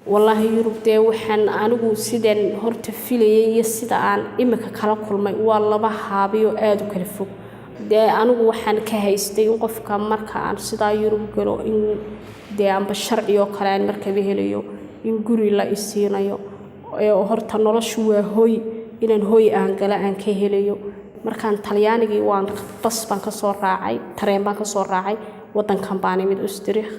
Wallaahi Yurub dee waxaan anigu sidaan horta filayay iyo sida aan imika kala kulmay waa laba haabiyo aada u kala fog. Dee anigu waxaan ka haystay in qofka marka aan sidaa Yurub galo in dee amba sharci oo kale aan markaba helayo, in guri la isiinayo, horta noloshu waa hoy, inaan hoy aan gala aan ka helayo. Markaan Talyaanigii waan bas baan ka soo raacay, tareen baan ka soo raacay, waddankan baan imid. Österreich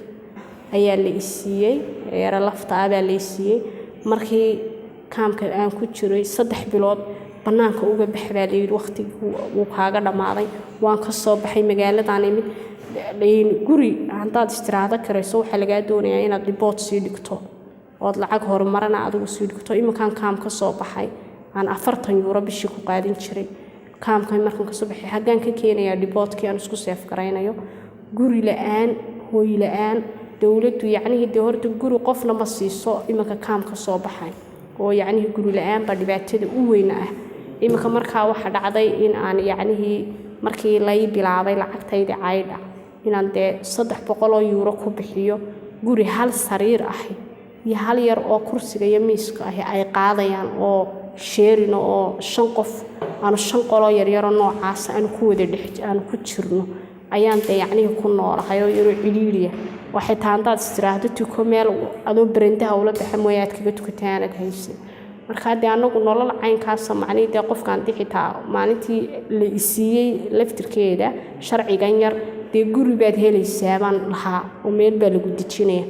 ayaa la isiiyey, yaro lafta ah baa la isiiyey. Markii kaamka aan ku jiray 3 bilood, bannaanka uga bax baa layidhi, waqtigii wuu kaaga dhammaaday. Waan ka soo baxay, magaaladaan imid. Guri haddaad istiraahdo karayso, waxaa lagaa doonayaa inaad dhibood sii dhigto ood lacag horumarana adigu sii dhigto. Iminkaan kaam ka soo baxay aan 40 yuuro bishii ku qaadan jiray. Kaamkan markaan kasoo baxay, xaggaan ka keenayaa dhiboodkii aan isku seef garaynayo? Guri la-aan, hooy la-aan. Dowladdu yacnihii dee horta guri qofna ma siiso iminka kaam ka soo baxay, oo yacnihii guri la-aan baa dhibaatada u weyn ah iminka. Markaa waxaa dhacday in aan yacnihii markii lay bilaabay lacagtaydii caydha inaan dee 300 oo yuuro ku bixiyo guri hal sariir ahi iyo hal yar oo kursiga iyo miiska ahi ay qaadayaan, oo sharing oo shan qof aanu shan qoloo yaryaroo noocaas aanu ku wada dhex aanu ku jirno ayaan dee yacnihii ku noolahay, oo yaroo cidhiidhiya. Waxay taa haddaad istiraahdo tuko, meel adoo berendaha ula baxa mooye aad kaga tukatay aanad haysan. Marka dee anagu nolol caynkaasa macnihii dee qofkaan dii xitaa maalintii la isiiyey laftirkeeda sharcigan yar, dee guri baad helaysaa baan lahaa oo meel baa lagu dejinaya.